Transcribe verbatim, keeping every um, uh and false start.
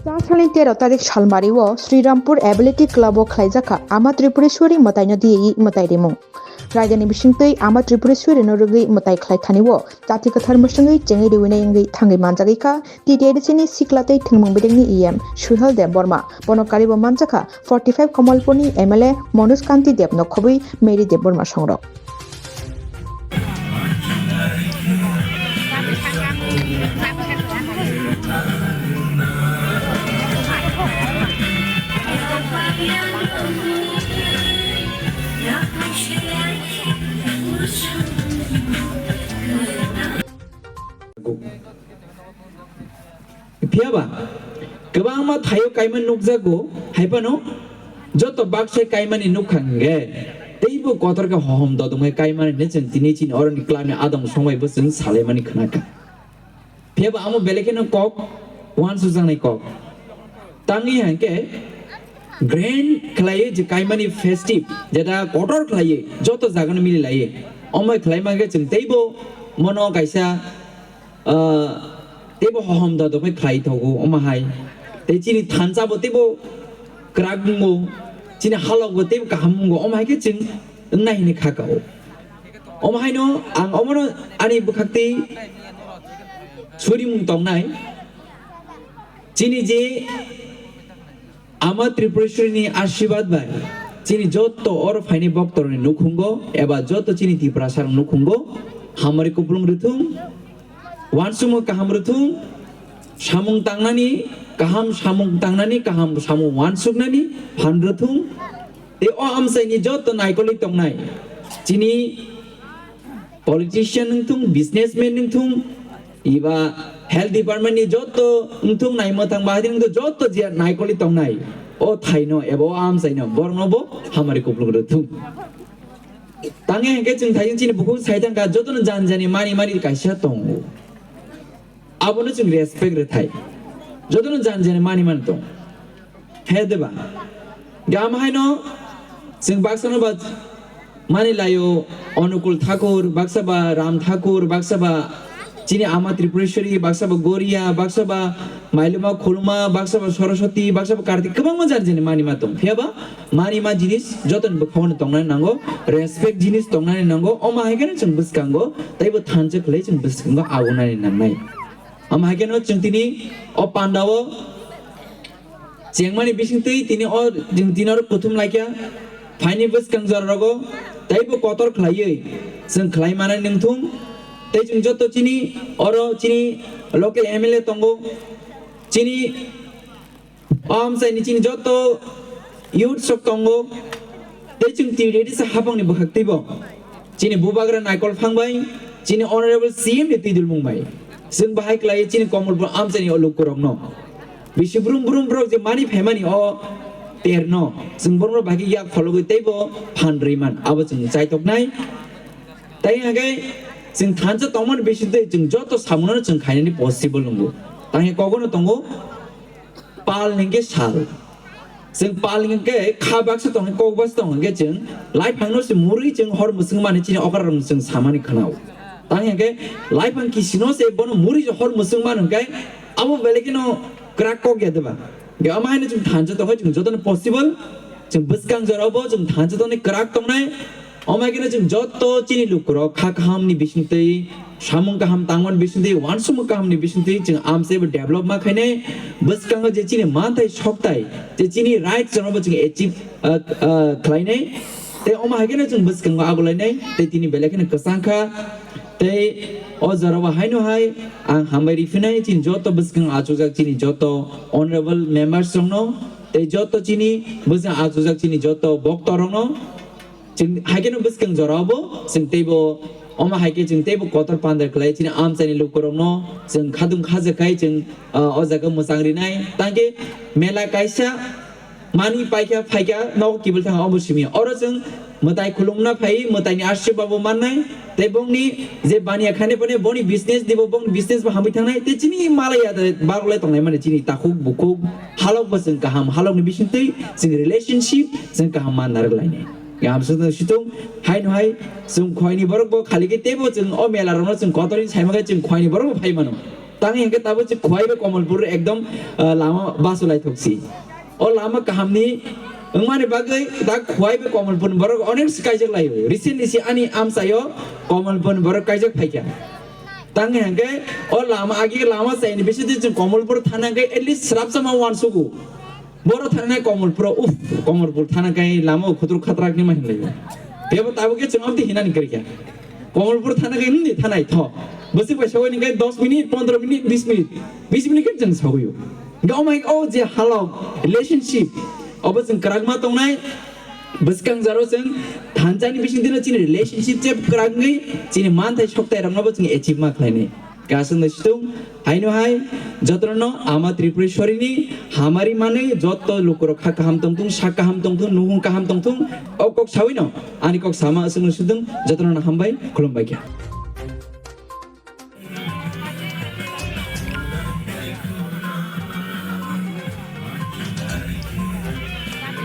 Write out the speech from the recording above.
Cha salni tero tarik salmari o Srirampur Ability Club o khlaijakha Ama Tripureswari mwtaino diye mwtai rimung. Raidani bisingtwi Ama Tripureswari no rwgwi mwtai khlaithani o Jati kwthar mwswngwi chengwi riwinai wngwi thangwi manjagwi kha T T A D C ni sikla tei thwngmung bidingni E M Suhel Deb Borma. Bono karibo manjakha forty five Kamalpur ni M L A Manoj Kanti Deb no khobwi Mary Deb Borma songrok. Phiya ba, kwbangma thaio kaimani nukjago, hai phano joto baksa kaimani nukha hwnkhe, teibo kotor khe hohom dodongwi kaimani hinwi chwng tini chini oroni klami adong songbai bo chwng salaimani khwnakha. Phiya ba amo belai kheno kok, uansukjaknai kok. Tangwi hwnkhe grand khlaiwi je kaimani festive, jeta kotor khlaiwi joto jagano mili laiwi. Omo khlai mankhe chwng teibo mono kaisa, ah, teibo hohom dodoknai khlai thogo omo hai. Tei chini thansa bo teibo kwrak wngo, chini halok bo teibo kaham wngo, omo hai khe chwng wngnai hinwi kha kao. Omo haino ang omono ani bwkhaktwi surimung tongnai. Chini je Ama Tripureswari ni ashirbad bai chini joto oro phainai boktorokni nukhungo eba joto chini Tiprasa rok nukhungo hamari kupulung rwthung, uansukmung kaham rwthung, samung tangnani kaham, samung tangnani kaham, samung uansuknani phan rwthung. Tei o amchaini joto naikolwi tongnai chini politician wngthung, businessman wngthung, eba health department ni joto wngthung, naimwthang bahai wngthung, joto je naikolwi tongnai o thaino eba o amchaino borokno bo hamari kupulung rwthung. Tangwi hwnkhe chwng thaising chini bukhuk sai thangkha, jotono jani jani mani mani kaisa tongo. Abono chwng respect rwthai. Jotono jani jani mani mani tong. He deba. Gam haino chwng baksano ba mani laio Onukul Thakur, baksa ba Ram Thakur, baksa ba chini Ama Tripureswari, baksa ba Goria, baksa ba Mailuma Khuluma, baksa ba Saraswati, baksa ba Kartik, kwbangma jani jani mani ma tong. Phiya ba mani ma jinis jotoni bwkhao no tongnani nango, respect jinis tongnani nango, omo hai kheno chwng bwskango teibo thansa khlai chwng bwskango agonani nangnai. Omo hai kheno chwng tini o pandao chengmani bisingtwi tini o, chwng tini oro kuthum laikha, phaini bwskang jora rogo teibo kotor khlaiwi chwng khlai manani wngthung, tei chwng joto chini oro chini local M L A tongo, chini o amchaini chini joto youth sok tongo, tei chwng T T A D C hapangni bwkhaktwibo chini bubagra Naikol Phangbai, chini honorable C M ni twidulmung bai chwng bahai khlai chini Komolpur amchaini o lukurokno bisi brum brum borok je mani phaimani o terno chwng borokno bahai khe yak phologwi teibo phan rwi man, abo chwng chaitoknai. Tai hwnkhe chwng thansa tongmani bisingtwi chwng joto samunano chwng khainani possible wngo. Tangwi kogono tongo. Pal hwnkhe sal. Chwng pal hwnkhe kha baksa tong, kok baksa tong hwnkhe chwng laiphangno se murwi chwng hor mwswng mani chini okra rok chwng samani khwnao. Tang hwnkhe laiphang kisino se bono murwi se hor mwswng mani hwnkhe abo belai kheno kwrak kok ya deba. Ge ama haino chwng thansa tongkhe chwng jotono possible chwng bwskang jorao bo chwng thansa tongni kwrak tongnai. Omo hai kheno chwng joto chini lukurok kha kahamni bisingtwi, samung kaham tangmani bisingtwi, uansukmung kahamni bisingtwi chwng amchaibo develop ma khainai. Bwskango je chini manthai sokthai, je chini rights rokbo chwng achieve, ah, ah, khlainai. Tei omo hai kheno chwng bwskango agulainai, tei tini belai kheno kwchang kha. Tei o jorao haino hai ang hambai riphinai chini joto bwskang achukjak chini joto honorable members rokno, tei joto chini bwskang achukjak chini joto bokto rokno. Chwng hai kheno bwskang jorao bo chwng teibo, omo hai khe chwng teibo kotor pandar khlai chini amchaini lukurokno chwng khadung khajakhai chwng, ah, o jaga mwchang rinai. Tangkhe mela kaisa mani paikha phaikha nogo kibil thangkha omo simi. Oro chwng mwtai khulumna phai, mwtaini ashirbad bo mannai. Tei bongni je baniya khani phone boni business dibo, bongni business bo hamwi thangnai. Tei chini malaya de barolai tongnai mani chini takhuk bukhuk halok bo chwng kaham, halokni bisingtwi chwng relationship chwng kaham manna rwlainai. Gam sutong sutong, haino hai, chwng khoini borok bo khali khe teibo chwng o mela rokno chwng kotorni saima khe chwng khoini borok bo phai mano. Tang hingke tabo se Khowai bai Komolpur ekdom, ah, lama basu lai thok si. O lama kaham ni wngmani bagwi da Khowai bai Komolpur ni borok onek si kaijak lai. Recently si ani amchaio Komolpur ni borok kaijak phaikha. Tang hingke o lama agi lama chaini bisi di chwng Komolpur thana hingke at least srapsa ma uansugo. Boro thana nai Komolpur, uff, Komolpur thana kai lama o khutru khatrak ni ma hinlai. Tebo tabo ke chwng abdi hinani kwrwi kha. Komolpur thana kai nini thanai tho. Bwswk bai sogwi ni kai dos minute, pondro minute, bis minute. Bis minute ke chwng sogwi o. Ga o mai o je halok relationship. Obo chwng kwrak ma tongnai. Bwskang jaro chwng thansa ni bising dino chini relationship je kwrak wngwi chini manthai soktai rokno bo chwng achieve ma khlainai. Kasung no situng, haino hai, jotono no ama Tripureshwari ni hamari manwi joto lukurok kha kaham tongthung, sak kaham tongthung, nuhung kaham tongthung, o kok sawi no, ani kok sama asung no situng, jotono no hambai, khulumbai kha.